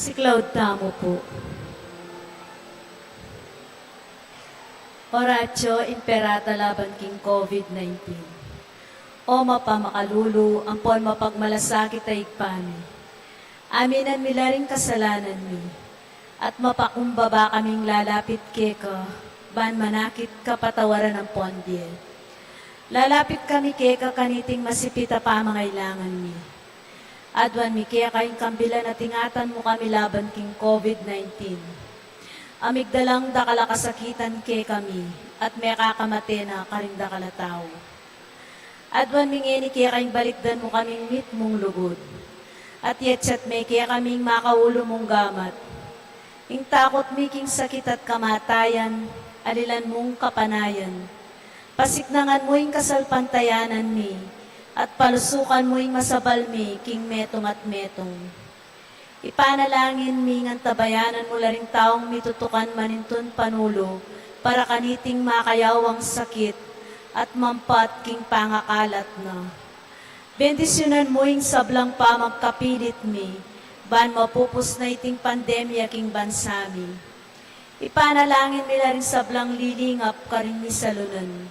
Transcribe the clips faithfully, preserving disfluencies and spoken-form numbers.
Siklaud tamu pu. Oratio Imperata laban king COVID nineteen. O mapamakalulu ampon mapagmalasakit a Ibpa mi, aminan mi la ring kasalanan mi, at mapakumbaba kaming lalapit keka, ban manakit kapatawaran ampon bie. Lalapit kami keka kaniting masipit a pamangailangan mi. Aduan mi keka ing kambilan at ingatan mu kami laban king COVID nineteen. A migdalang dakal a kasakitan kekami, at mekakamate na karing dakal a tau. Aduan mi ngeni keka ing balikdan mu kaming mitmung lugud, at yatyat me kekami ing makaulu mung gamat. Ing takut mi king sakit at kamatayan, alilan mung kapanayan. Pasiknangan mu ing kasalpantayanan mi, at palusukan mu ing masabal mi king metung at metung. Ipanalangin mi ngan tabayanan mu la ring taung mitutukan manintun panulu para kaniting makayawang sakit at mampat king pangakalat na. Bendisyunan mu ing sablang pamagkapilit mi, ban mapupus na iting pandemya king bansa mi. Ipanalangin mi la ring sablang lilingap karing misalunan,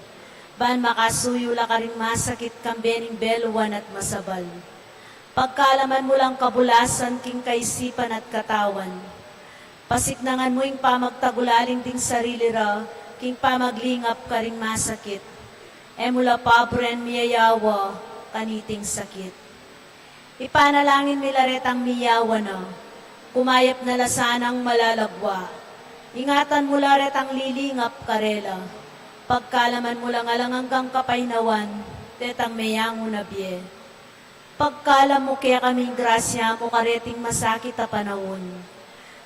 ban makasuyu la karing masakit kambe ning beluan at masabal. Pagkalaman mu lang kabulasan king kaisipan at katawan. Pasiknangan mu ing pamagtagulaling ding sarili ra king pamaglingap karing masakit. E mu la paburen miyayawa kaniting sakit. Ipanalangin mi la retang miyawa na, kumayap na la sanang malalagwa. Ingatan mu la retang lilingap karela. Pagkalaman mu lang alang anggang kapaynawan detang meyangu na bie. Pagkalam mu kekaming grasya mu kareting masakit a panaun,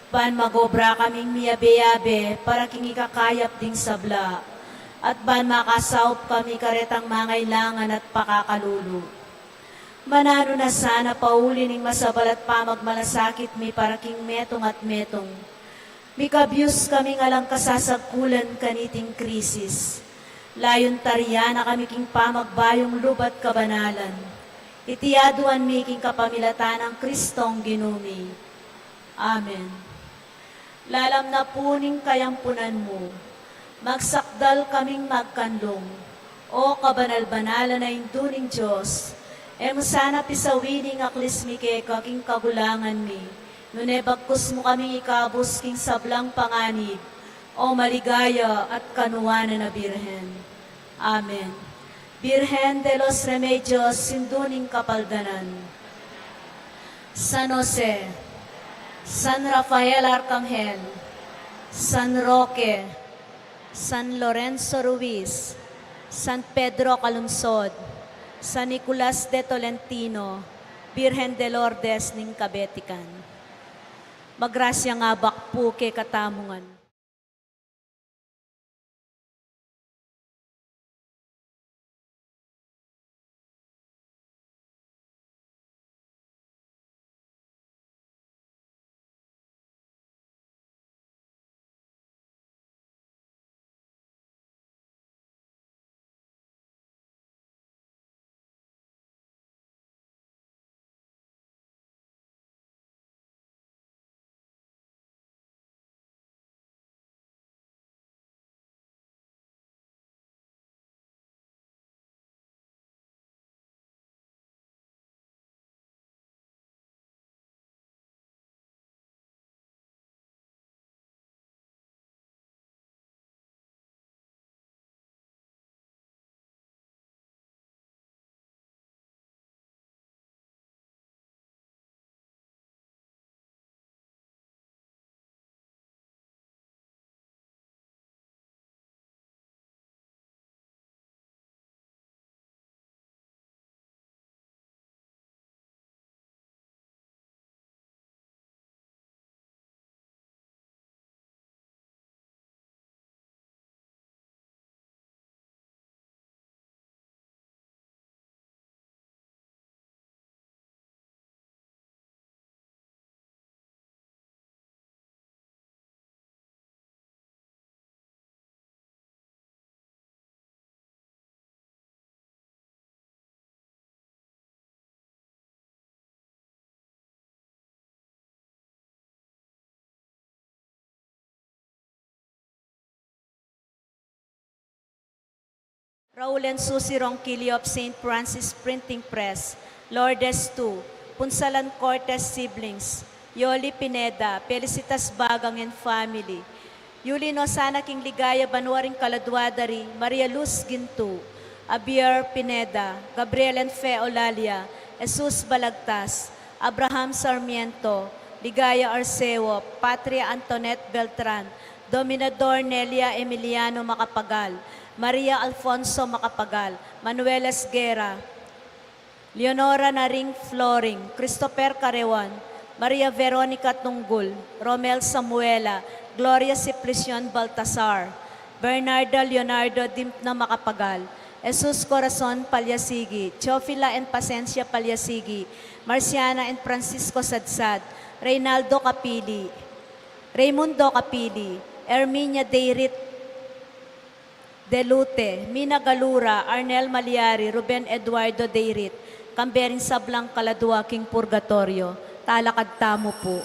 ban magobra kaming miyabe-yabe para king ikakayap ding sabla, at ban makasaup kami karetang mangailangan at pakakalulu. Mananu na sana pauli ning masabal at pamagmalasakit mi para king metung at metung. Mikabyus kaming alang kasasagkulan kaniting krisis. Layun tarian na kami king pamagbayung lub at kabanalan. Iti aduan mi king kapamilatan nang Kristong Ginu mi. Amen. Lalam na pu ning kayampunan mu, magsakdal kaming magkanlung. O kabanal-banalan a Indu ning Dios, e mu sana pisawi ding aklis mi keka king kagulangan mi, nune bagkus mu kaming ikabus king sablang panganib, O maligaya at kanuanan a Birhen. Amen. Birhen de los Remedios, Indu ning Kapaldanan. San Jose, San Rafael Arcangel, San Roque, San Lorenzo Ruiz, San Pedro Calungsod, San Nicolas de Tolentino, Birhen de Lourdes ning Kabetikan. Magrasyang abak pu kekatamu ngan. Raul and Susie Ronquillo of Saint Francis Printing Press, Lourdes two, Punsalan Cortes siblings, Yoli Pineda, Felicitas Bagang and family, Yuli Nosana king ligaya banua ring kaladua da ri Maria Luz Gintu, Abier Pineda, Gabriel and Fe Olalia, Jesus Balagtas, Abraham Sarmiento, Ligaya Arceo, Patria Antoinette Beltran, Dominador Nelia Emiliano Macapagal, Maria Alfonso Macapagal, Manuel Esguerra, Leonora Naring Floring, Christopher Carewan, Maria Veronica Tunggul, Romel Samuela, Gloria Ciplision Baltasar, Bernarda Leonardo Dimpna Macapagal, Jesus Corazon Palyasigi, Teofila and Pasencia Palyasigi, Marciana and Francisco Sadsad, Reynaldo Capili, Raymundo Capili, Erminia Deirit, Delute, Mina Galura, Arnel Maliari, Ruben Eduardo Deirit, kambe ring sablang kaladua king purgatoryo, talakad tamu pu.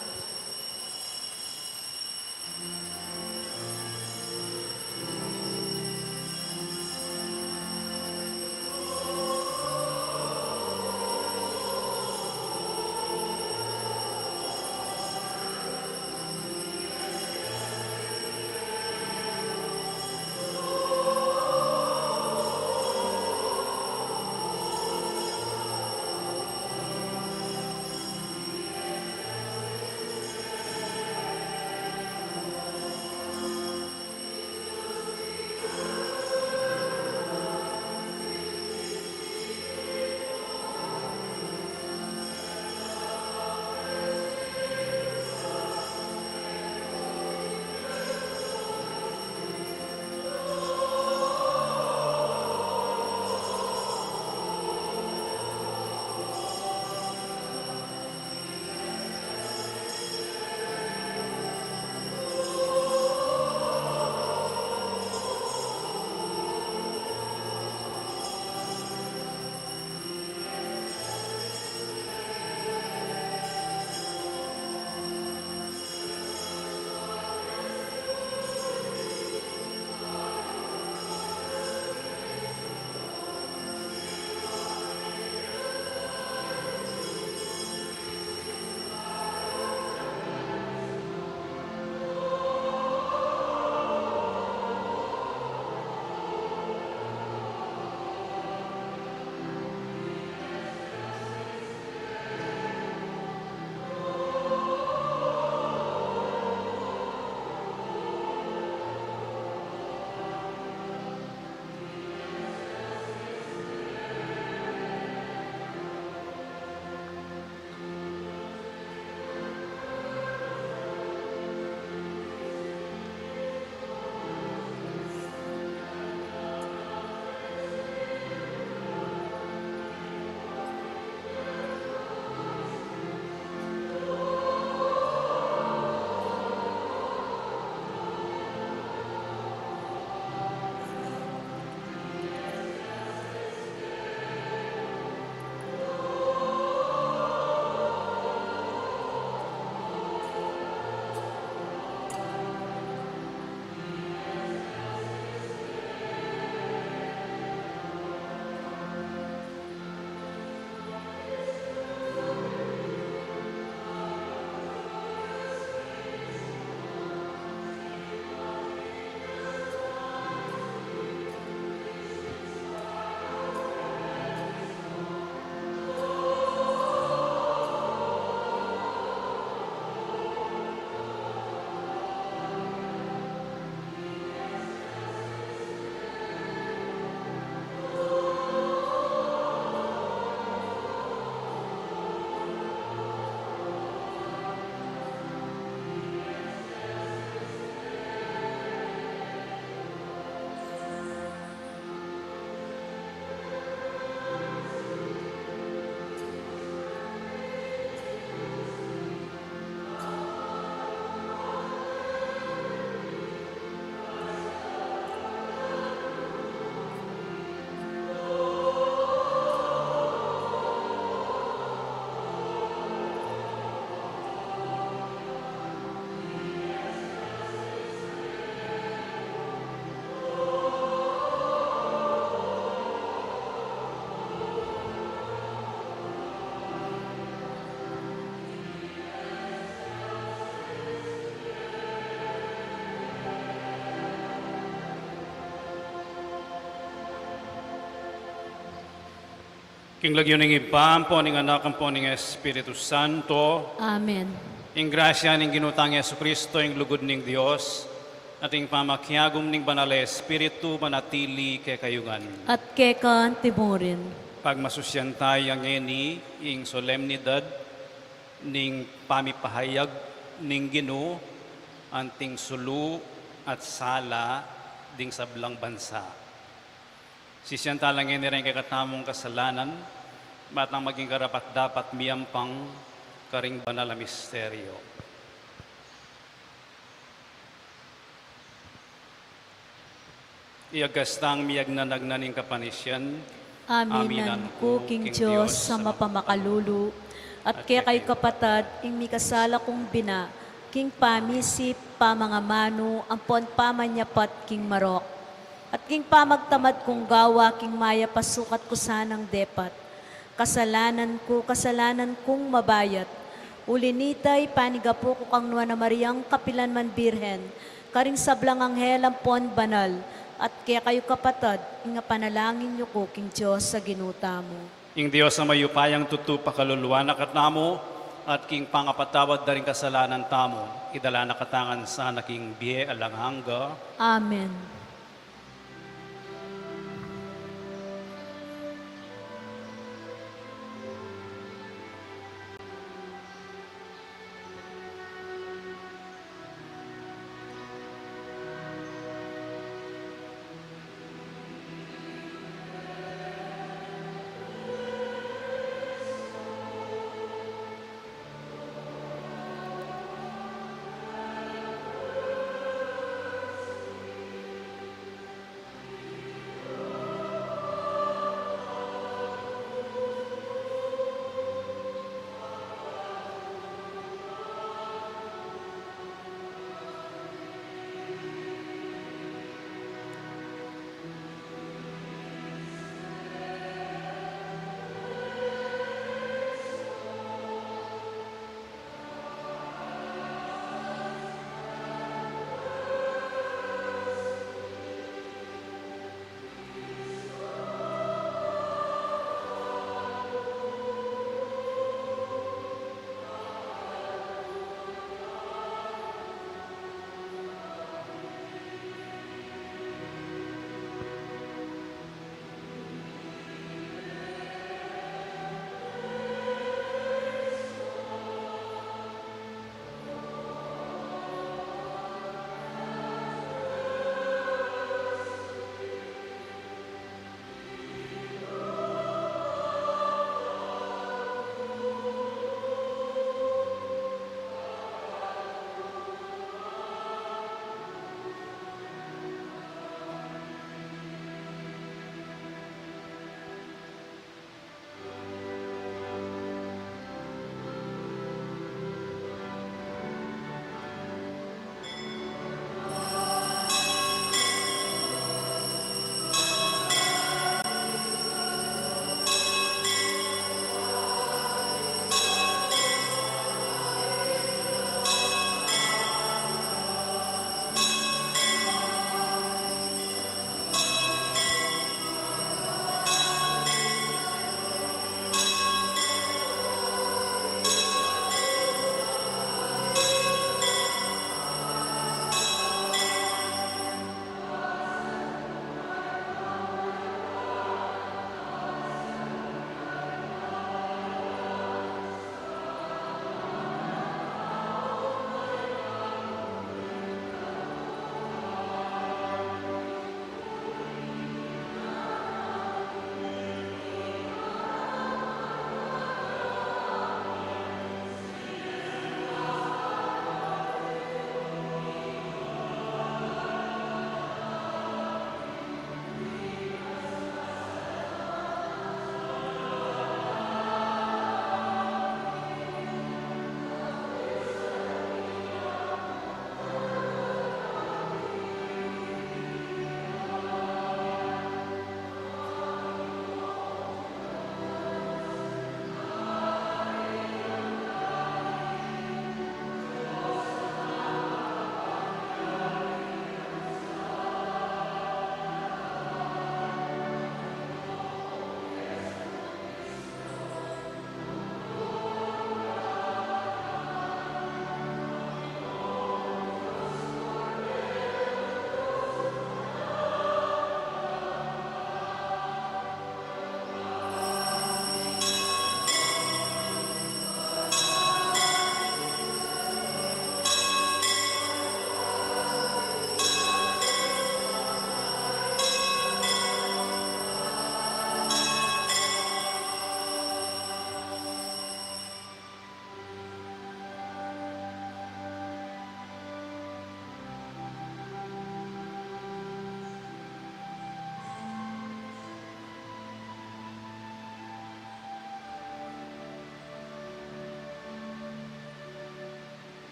King lagyu ning Ibpa, ampo ning Anak, ampo ning Espiritu Santo. Amen. Ing grasya ning Ginu tang Jesucristo, ing lugud ning Dios, at ing pamakiagum ning Banal a Espiritu, manatili kekayu ngan. At keka antimurin. Pagmasusyan taya ngeni ing solemnidad ning pamipahayag ning Ginu anting sulu at sala ding sablang bansa. Sisian tala ngeni ring kekatamung kasalanan, matang maging karapat-dapat miyampang karing banal a misteryo. Iyagas tang miyagnanagnan ing kapanisian. Aminan ku king Dios a mapamakalulu, at kekayu kapatad, ing mikasala kung bina, king pamisip, pamangamanu, ampon pamanyapat king marok, at king pamagtamad kung gawa king mayap a sukat ku sanang depat. Kasalanan ku, kasalanan kung mabayat. Uli nita, ipanigapu ku kang Nuan a Mariang kapilan man Birhen, karing sablang anghel ampon banal, at kekayu kapatad, ing apanalangin yu ku king Dios a Ginu tamu. Ing Dios a mayupayang tutu pakaluluan na katamu, at king pangapatawad da ring kasalanan tamu, idala na katamu ngan sana king bie alang angga. Amen.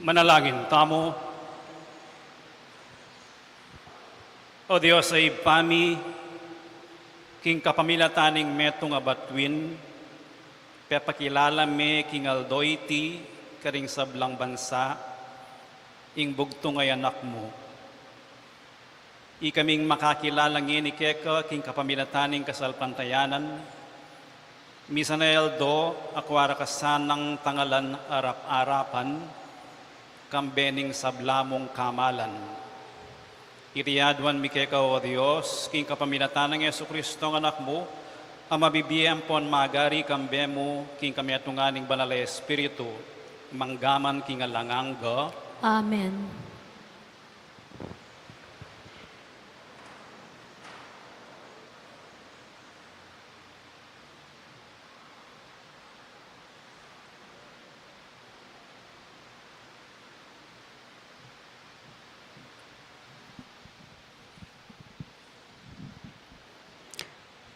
Manalangin tamu. O Dios a Ibpa mi, king kapamilatan ning metung a batuin, pepakilala me king aldo iti karing sablang bansa ing bugtung a Anak mu. Ikaming makakilala ngeni keka king kapamilatan ning kasalpantayanan, misan a aldo akua ra ka sanang tangalan arap-arapan, kambe ning sabla mung kamalan. Iti aduan mi keka, O Dios, king kapamilatan nang Jesucristo a Anak mu, a mabibie ampon magari kambe mu king kametungan ning Banal a Espiritu, mangga man king alang angga. Amen.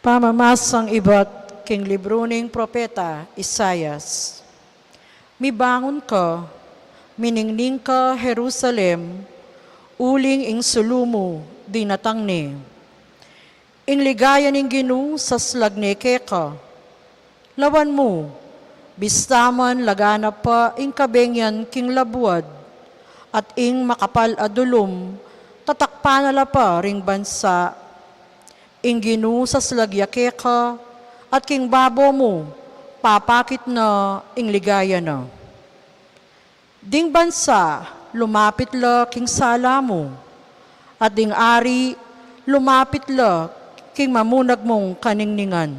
Pamamasang ibat king libru ning propeta Isaias. Mibangun ka, miningning ka, Jerusalem, uling ing sulu mu dinatang ne. Ing ligaya ning Ginu saslag ne keka. Lawan mu, bista man laganap pa ing kabengian king labuad, at ing makapal a dulum tatakpan na la pa ring bansa. Ing Ginu saslag ya keka, at king babo mu papakit na ing ligaya na. Ding bansa lumapit la king sala mu, at ding ari lumapit la king mamunag mung kaningningan.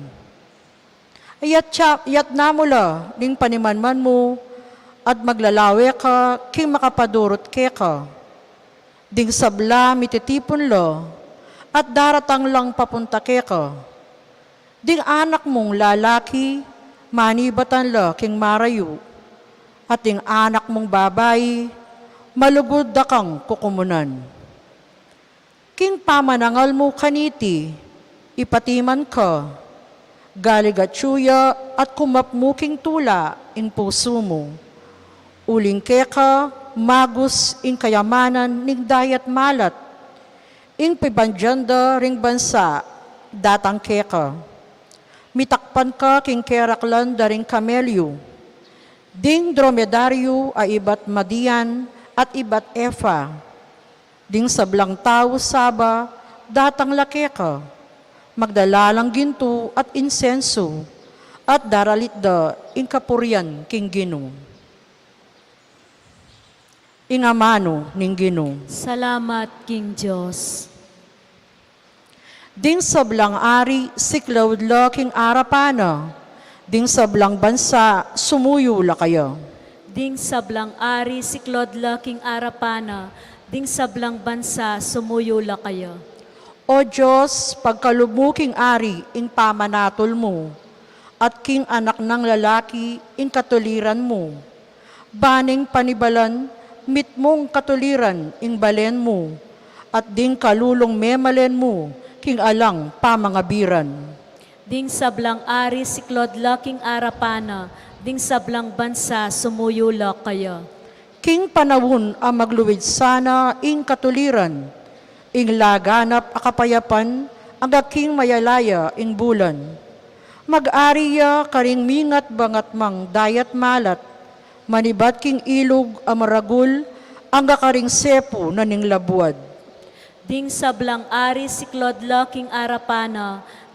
Iyatna mu la ding panimanman mu, at maglalawe ka king makapadurut keka. Ding sabla mititipun la, at daratang lang papunta keka. Ding anak mung lalaki, manibatan la king marayu, at ding anak mung babai, malugud da kang kukumunan. King pamanangal mu kaniti, ipatiman ka, galig atyu ya at kumapmu king tula ing pusu mu. Uling keka magus ing kayamanan ning dayat malat, ing pibandian da ring bansa datang keka. Mitakpan ka king keraklan da ring kamelyu, ding dromedaryu a ibat Madian at ibat Efa. Ding sablang tau Saba datang la keka, magdala lang gintu at insensu, at daralit da ing kapurian king Ginu. Ing amanu ning Ginu. Salamat king Dios. Ding sablang ari siklaud la king arapan na, ding sablang bansa sumuyu la kaya. Ding sablang ari siklaud la king arapan na, ding sablang bansa sumuyu la kaya. O Dios, pagkalub mu king ari ing pamanatul mu, at king anak nang lalaki ing katuliran mu. Baning panibalan mitmung katuliran ing balen mu, at ding kalulung memalen mu king alang pamangabiran. Ding sablang ari siklaud la king arapan na, ding sablang bansa sumuyu la kaya. King panaun a magluid sana ing katuliran, ing laganap a kapayapan angga king mayalaya ing bulan. Mag-ari ya karing mingat bangat mang dayat malat, manibat king ilug a maragul angga karing sepu na ning labuad. Ding sablang ari siklaud la king arapan na,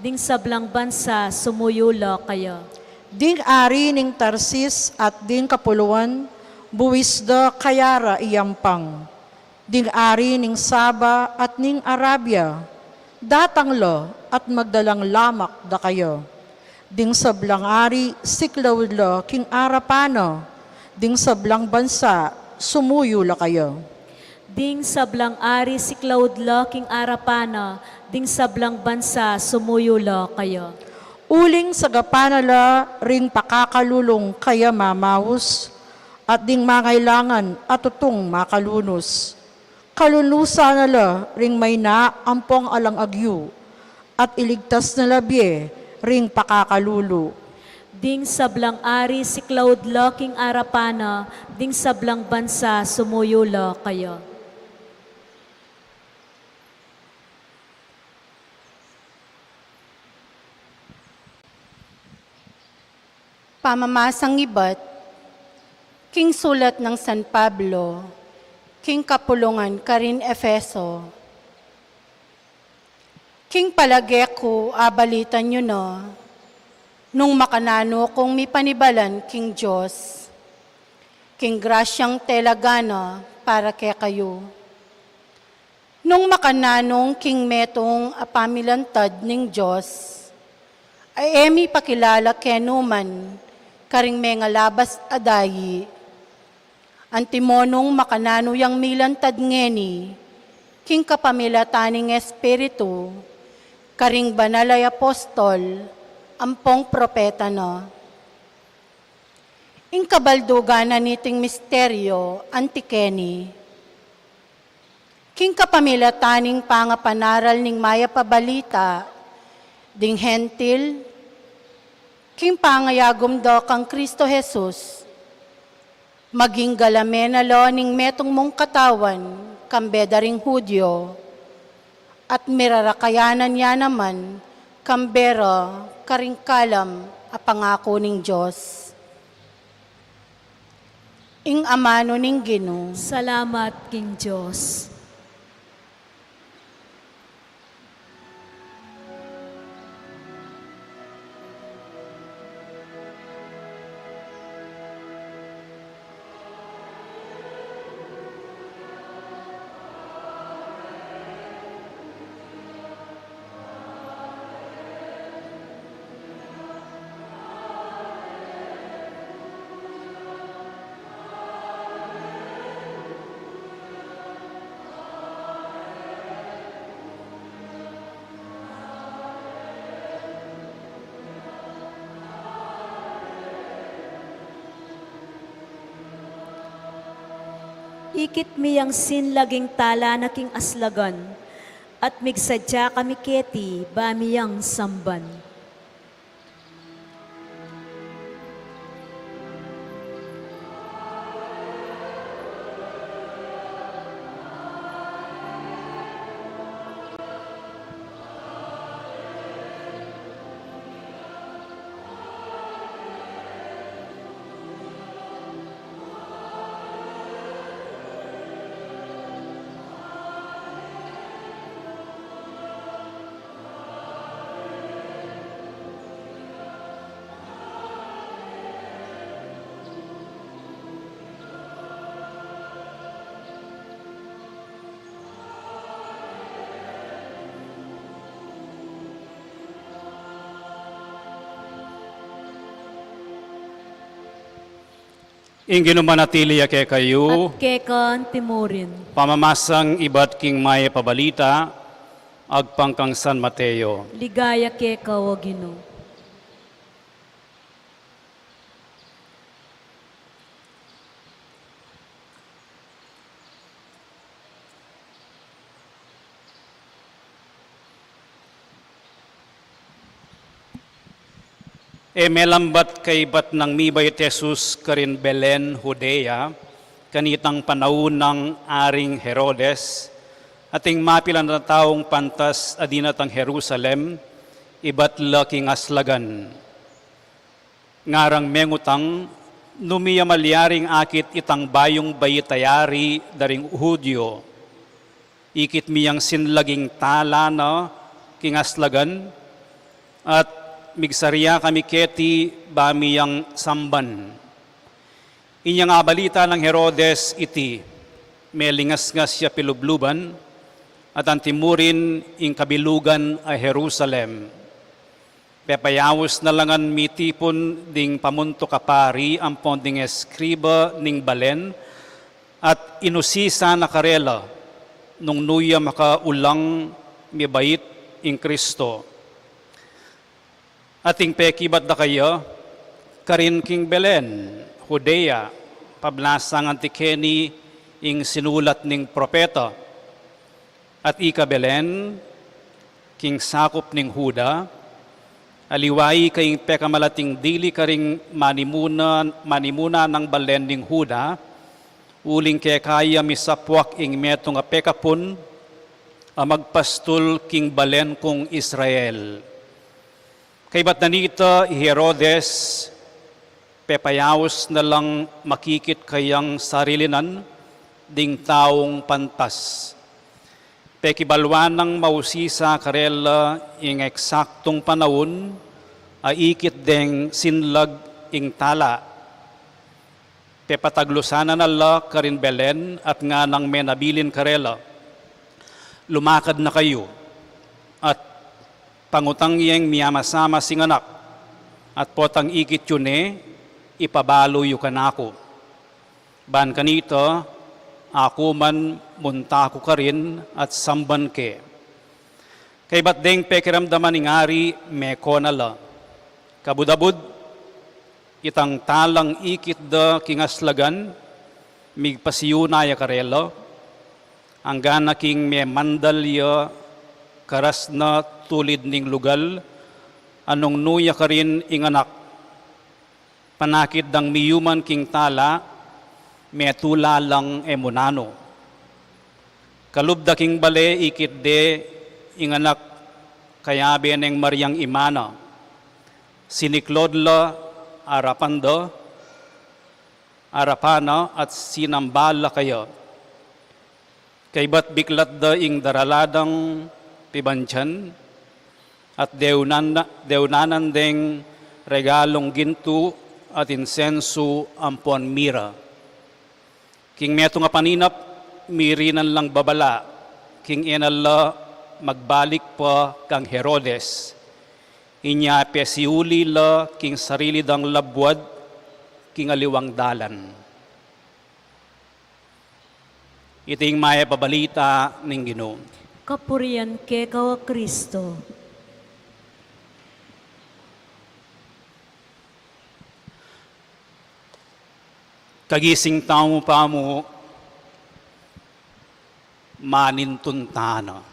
ding sablang bansa sumuyu la kaya. Ding ari ning Tarsis at ding kapuluan, buis da kaya ra iyampang. Ding ari ning Saba at ning Arabia, datang la at magdalang lamak da kaya. Ding sablang ari siklaud la king arapan na, ding sablang bansa sumuyu la kaya. Ding sablang ari siklaud la king arapan na, ding sablang bansa sumuyu la kaya. Uling sagapan na la ring pakakalulung kaya mamaus, at ding mangailangan a tutung makalunus. Kalunusan na la ring maina ampong alang agyu, at iligtas na la bie ring pakakalulu. Ding sablang ari siklaud la king arapan na, ding sablang bansa sumuyu la kaya. Pamamasang ibat king sulat nang San Pablo king kapulungan karin Efeso. King palage ku, abalitan yu na nung makananu kung mipanibalan king Dios, king grasyang telaga na para kekayu. Nung makananu king metung a pamilantad ning Dios, a e mipakilala kenu man karing mengalabas a dayi, antimo nung makananu yang milantad ngeni king kapamilatan ning Espiritu karing banal a apostol ampong propeta na. Ing kabaldugan na niting misteryo anti keni, king kapamilatan ning pangapanaral ning Mayap a Balita ding Hentil, king pangayagum da kang Kristo Jesus, maging galame na la ning metung mung katawan kambe da ring Judio, at mirarakayanan ya naman kambe ra karing kalam a pangaku ning Dios. Ing amanu ning Ginu. Salamat king Dios. Ikit mi yang sinlaging tala na king aslagan, at migsadya kami keti ba mi yang samban. Ing Ginu manatili ya kekayu. At keka antimurin. Pamamasang ibat king Mayap a Balita agpang kang San Mateo. Ligaya keka, o Ginu. E melambat kaybat nang mibait Jesus karin Belen, Judea, kanitang panaun nang Aring Herodes, ating mapilan a taung pantas a dinatang Jerusalem, ibat la king aslagan. Ngarang mengutang, nu mi ya malyaring akit itang bayung bait a yari da ring Judio. Ikit mi yang sinlaging tala na king aslagan, at migsarya kami keti ba mi yang samban. Inyang abalita nang Herodes iti, melingasngas ya pilubluban, at antimurin ing kabilugan a Jerusalem. Pepayaus na la ngan mitipun ding pamuntuk a pari ampon ding eskriba ning balen, at inusisan na karela nung nu ya makaulang mibait ing Kristo. Ating pekibat da kaya, karin king Belen, Judea, pablasang anti keni ing sinulat ning propeta. At ika Belen, king sakup ning Juda, Aliwa i king pekamalating dili karing manimuna, manimuna nang balen ning Huda, uling kekaya misapuak ing metung a pekapun a magpastul king balen kung Israel. Kaybat na nita i Herodes, pepayaus na lang makikit kayang sarilinan ding taung pantas. Pekibaluan nang mausisa karela ing eksaktung panaun a ikit deng sinlag ing tala. Pepataglusan na la karin Belen at nganang menabilin karela, "Lumakad na kayu at pangutang yeng miamasamas ing anak, at potang ikit yu ne, ipabalu yu kanaku. Ban kanita, aku man munta ku karin at samban ke." Kaybat deng pekiramdaman ning ari, meko na la. Kabud-abud, itang talang ikit da king aslagan, migpasiuna ya karela, anggana king memandal ya karas na tulid ning lugal a nung nu ya karin ing anak. Panakit dang miyuman king tala, metula lang e mu nanu. Kalub da king bale, ikit de ing anak, kayabe neng Mariang ima na. Siniklod la arapan da, arapan na at sinamba la kaya. Kaybat biklat da ing darala dang pibandian, at deunan-, deunanan deng regalung gintu at insensu ampon mira. King metung a paninap, mirinan lang babala king e na la magbalik pa kang Herodes. Inya pesiuli la king sarili dang labuad king aliwang dalan. Iti ing mayap a balita ning Ginu. Kapurian keka, o Kristo. Kagising tamu pa mu, manintun tana.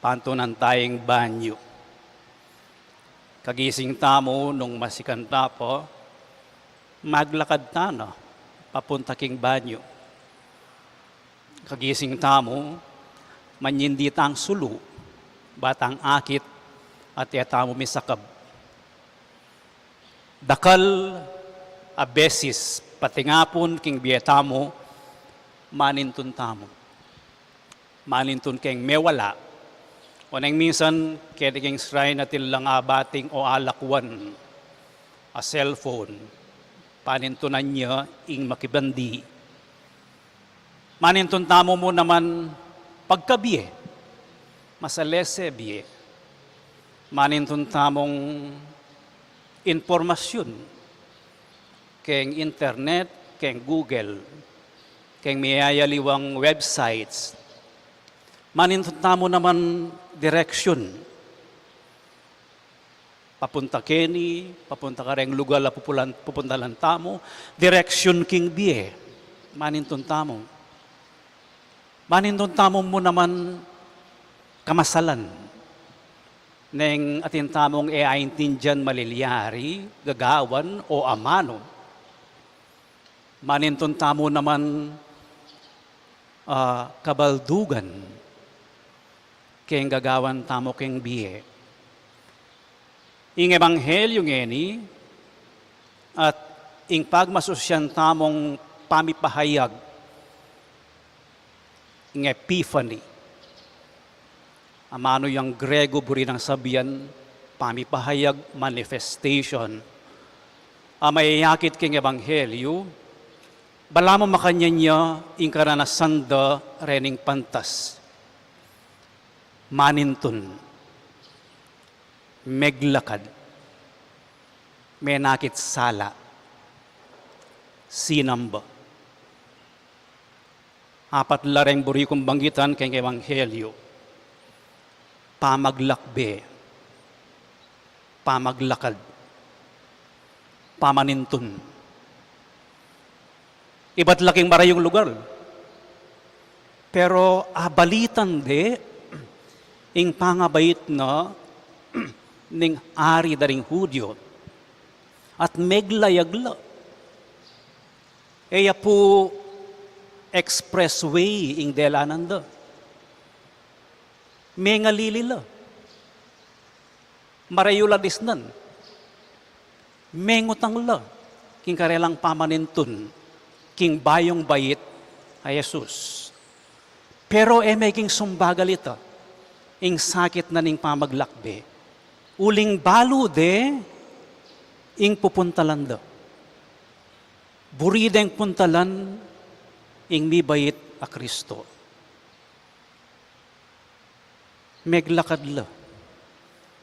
Pantunan tayeng banyu. Kagising tamu, nung masikan ta pa, maglakad tana papunta king banyu. Kagising tamu, manyindi tang sulu, ba tang akit, at e tamu misakab. Dakal a beses, pati ngapun king bie tamu, manintun tamu. Manintun keng mewala. Oneng minsan, keti king shrine atin lang abating o alakwan a cellphone. Panintunan ya ing makibandi. Manintun tamu mu naman pagkabie, masalese bie. Manintun tamung impormasyun keng internet, keng Google, keng miyayaliwang websites. Manintun tamu naman direksyun. Papunta keni, papunta kareng lugal a pupulan-, pupuntalan tamu, direksyun king bie. Manintun tamu. Manintun tamu mu naman kamasalan. Neng atin tamung e aintindian malilyari, gagawan o amanu. Manintun tamu naman, ah, kabaldugan keng gagawan tamu keng bie. Ing ebanghelyu ngeni at ing pagmasusyan tamung pamipahayag, ing epiphany. Amanu yang Grego buri nang sabian, pamipahayag, manifestation. A mayayakit king ebanghelyu, balamu makanyan ya ing karanasan da rening pantas. Manintun, meglakad, menakit sala, sinamba. Apat la reng buri kung banggitan keng ebanghelyu. Pamaglakbe, pamaglakad, pamanintun. Ibat la king marayung lugal. Pero abalitan de ing pangabait na ning ari da ring Hudyo, at meglayag la. E ya pu expressway ing delanan da. Mengalili la. Marayu la disnan. Mengutang la king karelang pamanintun king bayung bait a Jesus. Pero e meging sumbagal ita ing sakit na ning pamaglakbe. Uling balu de ing pupuntalan da. Buri deng puntalan ing mibait a Kristo. Meglakad la.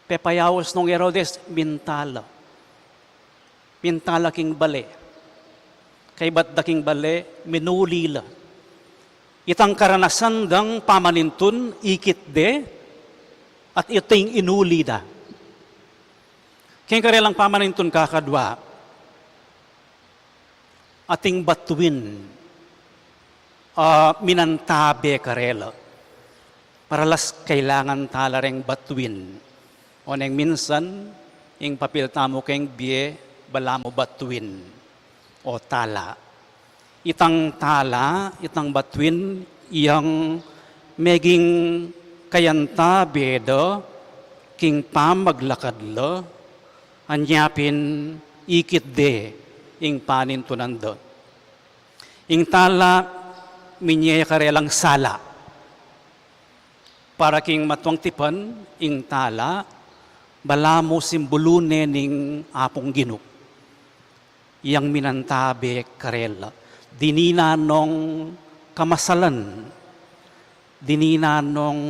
Pepayaus nung Herodes, minta la. Minta la king bale. Kaybat da king bale, minuli la. Itang karanasan dang pamanintun, ikit de, at ita ing inuli da. King karelang pamanintun kakadwa, ating batuin, ah, minantabe karela. Maralas kailangan tala reng batuin. Oneng minsan, ing papil tamu keng bie, balamu batuin o tala. Itang tala, itang batuin, yang meging kayantabe da king pamaglakad la, anya pin ikit de ing panintunan da. Ing tala, minie ya karelang sala. Para king matuang tipan, ing tala, balamu simbulu ne ning Apung Ginu. Yang minantabe karela. Dininan nong kamasalan, dininan nong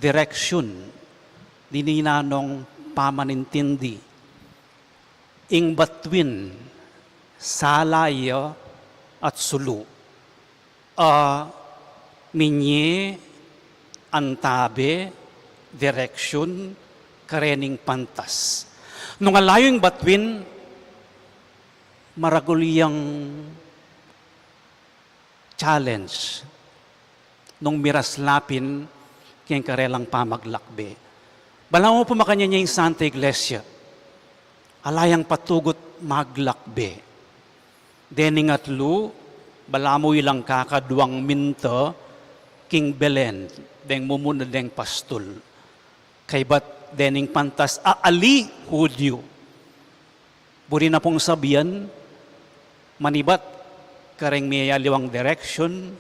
direksyun, dininan nong pamanintindi. Ing batuin, sala ya at sulu. A, minie, antabe, direksyun, karening pantas. Nung alayu ing batuin, maragul yang challenge nung miras la pin keng karelang pamaglakbe. Balamu pu makanyan ya ing Santa Iglesia. Ala yang patugut maglakbe. Dening atlu, balamu ilang kakadwang minta king Belen, deng mumuna deng pastul. Kaybat dening pantas a ali Hudyu. Buri na pung sabian, manibat kareng miyayaliwang direksyun,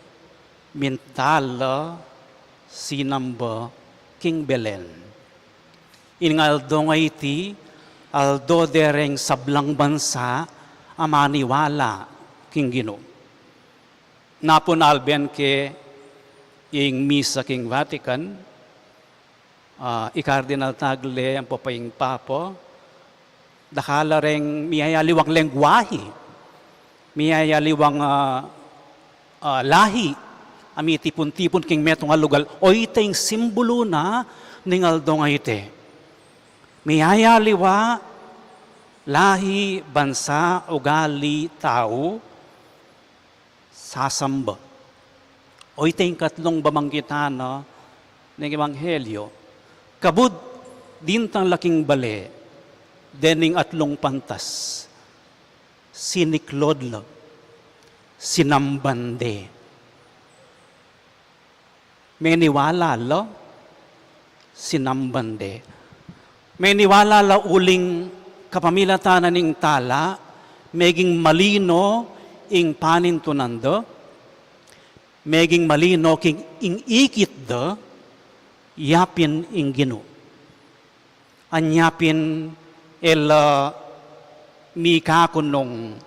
minta la sinamba king Belen. Ing aldo ngeni, aldo de reng sablang bansa a maniwala king Ginu. Napun alben ke ing misa king Vatican, ah, i Cardinal Tagle, ampo pa ing Papa, dakal la reng miyayaliwang lengguahe, miyayaliwang, ah, ah, lahi, a mitipun-tipun king metung a lugal, o ita ing simbulu na ning aldo ngeni. Miyayaliwa, lahi, bansa, ugali, tau, sasamba. O ita ing katlung bamanggitan na ning Ebanghelyo. Kabud dintang la king bale, dening atlung pantas, siniklod la, sinamban de. Meniwala la, sinamban de. Meniwala la uling kapamilatan na ning tala, meging malino ing panintunan da, meging malino king ing ikit da, yapin ing Ginu. Anya pin e la mikakunung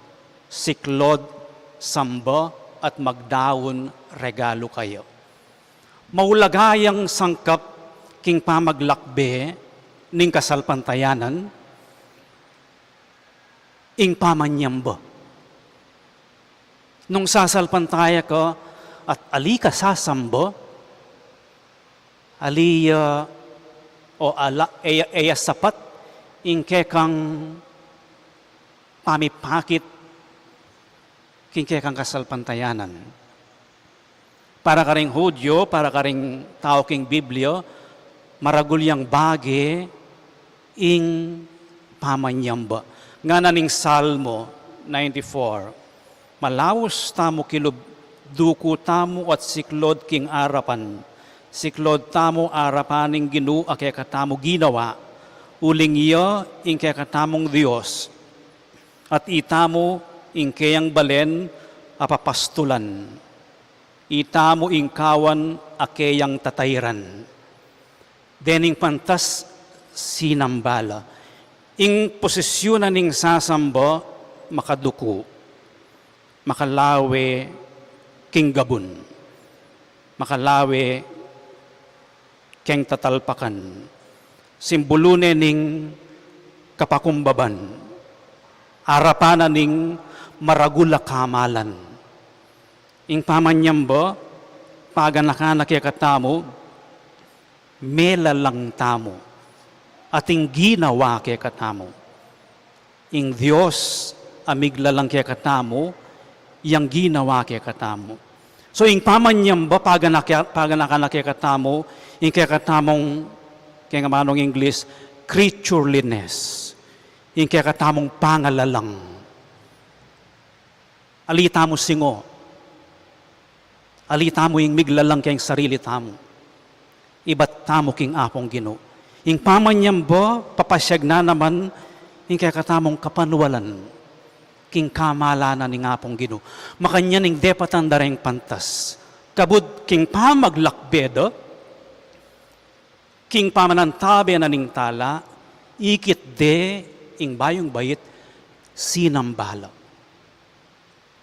siklod, samba, at magdaun regalu kaya. Maulaga yang sangkap king pamaglakbe ning kasalpantayanan, ing pamanyamba. Nung sasalpantaya ka at ali ka sasamba, ali ya o ala, e ya, e ya sapat ing kekang pamipakit king kekang kasalpantayanan. Para karing Hudyo, para karing tau king Biblia, maragul yang bage ing pamanyamba. Ngana ning Salmo ninety-four, "Malaus tamu kilub, duku tamu at siklod king arapan. Siklod tamu arapan ning Ginu a kekatamung ginawa, uling iya ing kekatamung Dios, at itamu ing keyang balen a papastulan. Itamu ing kawan a keyang tatairan." Dening pantas sinamba la. Ing posisyun na ning sasamba, makaduku, makalawe king gabun, makalawe keng tatalpakan. Simbulu ne ning kapakumbaban, arapan na ning maragul a kamalan. Ing pamanyamba, paganakan na kekatamu, melalang tamu, ating ginawa kekatamu. Ing Dios a miglalang kekatamu, yang ginawa kekatamu. So, ing pamanyamba, paganaka-, paganakan na kekatamu, ing kekatamung, keng amanung English, creatureliness. Ing kekatamung pangalalang. Ali tamu singo. Ali tamu ing miglalang keng sarili tamu. Ibat tamu king Apung Ginu. Ing pamanyamba, papasyag na naman ing kekatamung kapanwalan king kamalan na ning Apung Ginu. Makanyan ing depatan da reng pantas. Kabud king pamaglakbe da, king pamanantabe na ning tala, ikit de ing bayung bait, sinamba la,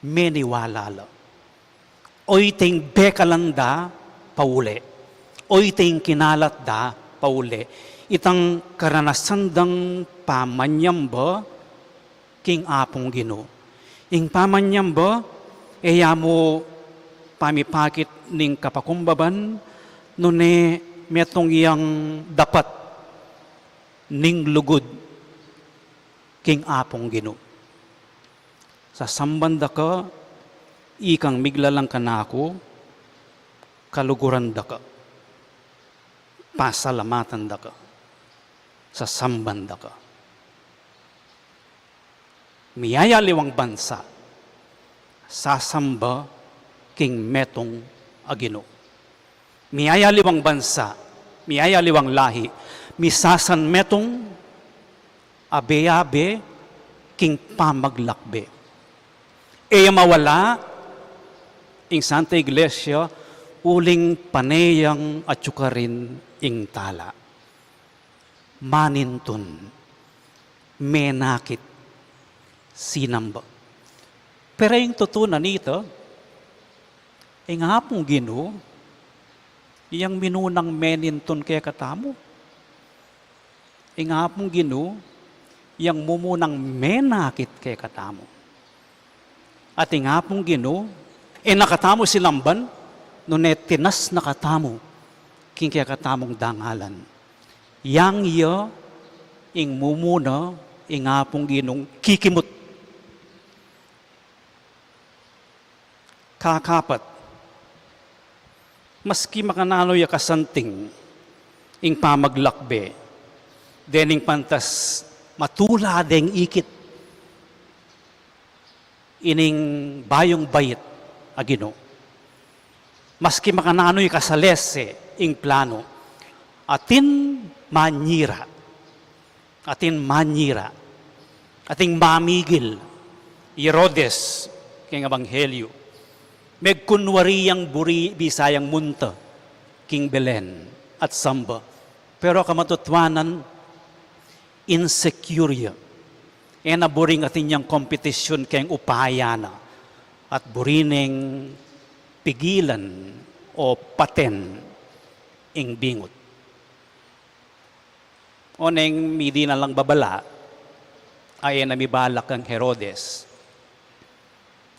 meniwala la. Oyting bekalan da pauli. Oyting kinalat da pauli. Itang karanasan dang pamanyamba king Apung Ginu. Ing pamanyamba, e ya mu pamipakit ning kapakumbaban, nune metung yang dapat ning lugud king Apung Ginu. Sasamban da ka, ikang miglalang kanaku, kaluguran da ka, pasalamatan da ka, sasamban da ka. Miyayaliwang bansa, sasamba king metung a Ginu. Miyayaliwang bansa, miyayaliwang lahi, misasanmetung abe-abe king pamaglakbe. E ya mawala ing Santa Iglesia, uling pane yang atyukarin ing tala. Manintun, menakit, sinamba. Pero ing tutu na nita, ing Apung Ginu, yang minunang menintun kekatamu. Ing Apung Ginu, yang mumunang menakit kekatamu. At ing Apung Ginu, e na katamu sinamban, nune tinas na katamu king kekatamung dangalan. Yang ya ing mumuna, ing Apung Ginung kikimut. Kakapat, maski makananu ya kasanting ing pamaglakbe, dening pantas matula deng ikit ining bayung bait a Ginu. Maski makananu ikasalese ing planu, atin manyira, atin manyira, atin mamigil. I Herodes keng Ebanghelyo, megkunwari yang buri bisa yang munta king Belen at samba. Pero kamatutuanan, insecure ya. E na buring atin yang kompetisyun keng upaya na, at buri neng pigilan o paten ing bingut. Oneng midi na lang babala, a e na mibalak kang Herodes,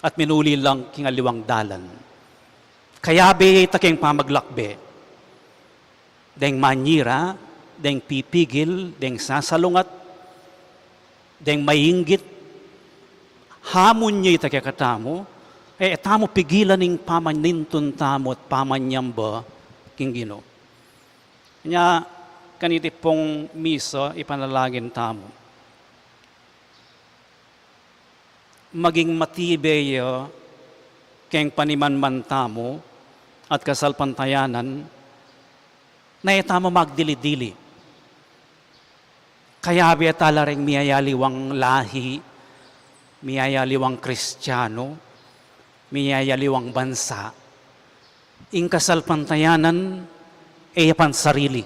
at minuli lang king aliwang dalan. Kayabe ya ita keng pamaglakbe. Deng manyira, deng pipigil, deng sasalungat, deng mainggit, hamun ya ita kekatamu, e, e tamu pigilan ing pamanintun tamu at pamanyamba king Ginu. Nya, Kaniti pung misa, ipanalangin tamu. Maging matibe ya keng panimanman tamu at kasalpantayanan, na e tamu magdili-dili. Kayabe tala ring miyayaliwang lahi, miyayaliwang Kristiano, miyayaliwang bansa. Ing kasalpantayanan, e ya pansarili.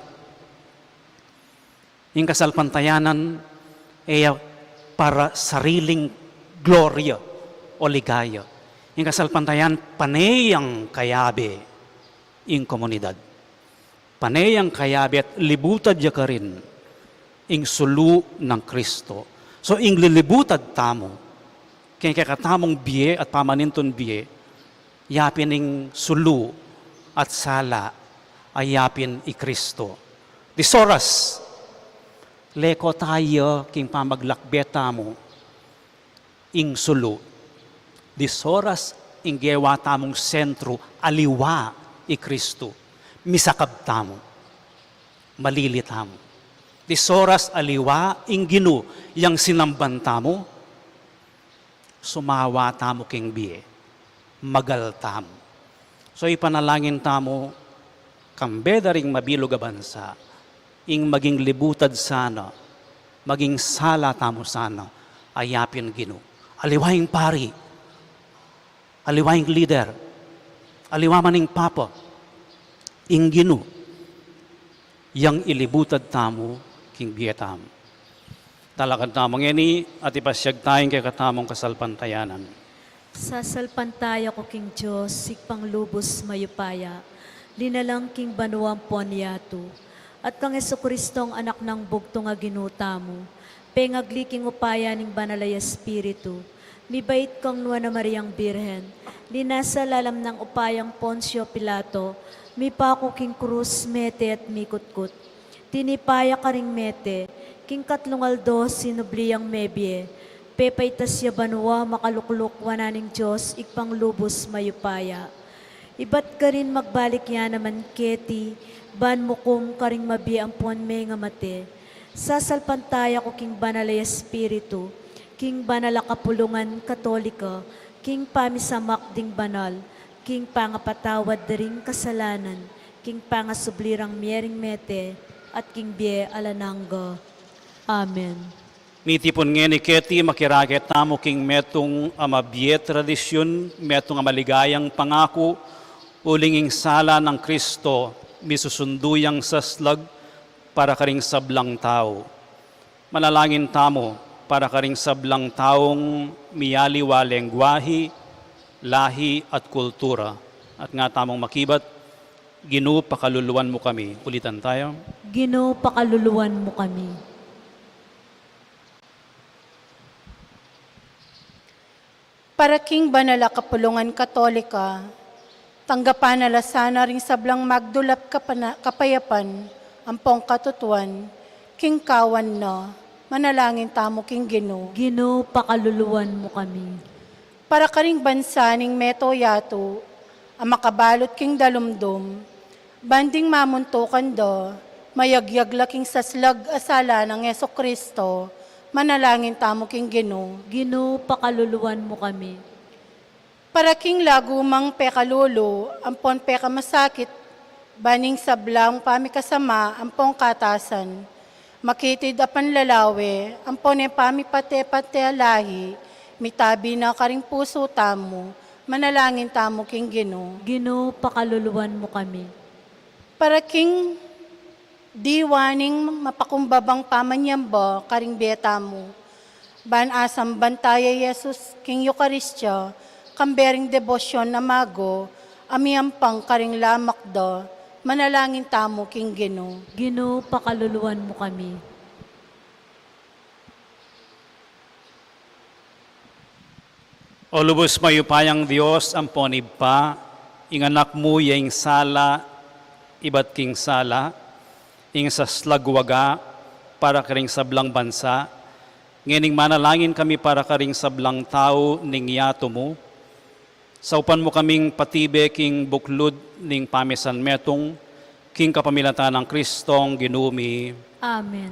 Ing kasalpantayanan, e ya para sariling gloria o ligaya. Ing kasalpantayanan, pane yang kayabe ing komunidad. Pane yang kayabe at libutad ya karin ing sulu nang Kristo. So, ing lilibutad tamu, keng kekatamung bie at pamanintun bie, yapin ing sulu at sala, a yapin i Kristo. Disoras, leko taya king pamaglakbe tamu ing sulu. Disoras ing gewa tamung sentru, aliwa i Kristo. Misakab tamu. Malili tamu. Disoras aliwa ing Ginu yang sinamban tamu, sumawa tamu king bie, magal tamu. So, ipanalangin tamu, kambe da ring mabilug a bansa, ing maging libutad sana, maging sala tamu sana, a yapin Ginu. Aliwa ing pari, aliwa ing lider, aliwa man ing papa, ing Ginu yang ilibutad tamu king bie tamu. Talakad tamu ngeni at ipasyag taya ing kekatamung kasalpantayanan. Sasalpantaya ku king Dios, Ibpang lubus mayupaya, linalang king banua ampon yatu, at kang Jesucristong Anak nang bugtung a Ginu tamu, pengagli king upaya ning Banal a Espiritu, mibait kang Nuan a Mariang Birhen, linasa lalam nang upayang Poncio Pilato, mipaku king krus, mete at mikutkut. Tinipa ya karing mete, king katlung aldo sinubli yang mebie, pepaitas ya banua, makalukluk wanan ning Dios, Ibpang lubus mayupaya. Ibat karin magbalik ya naman keti, ban mukum karing mabie ampon mengamate. Sasalpantaya ku king Banal a Espiritu, king banal a kapulungan Katolika, king pamisamak ding banal, king pangapatawad da ring kasalanan, king pangasubli rang mie ring mete, at king bie alang angga. Amen. Mitipun ngeni keti, makirake tamu king metung a mabie tradisyun, metung a maligayang pangaku, uling ing sala nang Kristo, misusundu yang saslag para karing sablang tau. Manalangin tamu para karing sablang taung miyaliwa lengguahi, lahi, at kultura. At nga tamung makibat, Ginu, pakaluluan mu kami. Ulitan tayo. Ginu, pakaluluan mu kami. Para king banal a kapulungan Katolika, tanggapan na la sana ring sablang magdulap kapana-, kapayapan ampong katutuan, king kawan na, manalangin tamu king Ginu. Ginu, pakaluluan mu kami. Para karing bansa ning meto yatu, a makabalut king dalumdum, ban ding mamuntukan da, mayagyag la king saslag a sala nang Jesucristo, manalangin tamu king Ginu. Ginu, pakaluluan mu kami. Para king lagumang pekalulu, ampon pekamasakit, ban ing sablang pamikasama, ampon katasan, makitid a panlalawe, ampon e pamipate-pate a lahi, mitabi na karing pusu tamu, manalangin tamu king Ginu. Ginu, pakaluluan mu kami. Para king diwa ning mapakumbabang pamanyamba karing bie tamu, ban asamban taya i Jesus king Eukaristia, kambe ring debosyon a mago, a miyampang karing lamak da, manalangin tamu king Ginu. Ginu, pakaluluan mu kami. O lubus mayupayang Dios ampon Ibpa, ing Anak mu ya ing sala ibat king sala, ing saslag waga para karing sablang bansa, ngening manalangin kami para karing sablang tau ning yatu mu, saupan mu kaming patibe king buklud ning pamisan metung, King kapamilatan nang Kristong Ginu mi. Amen.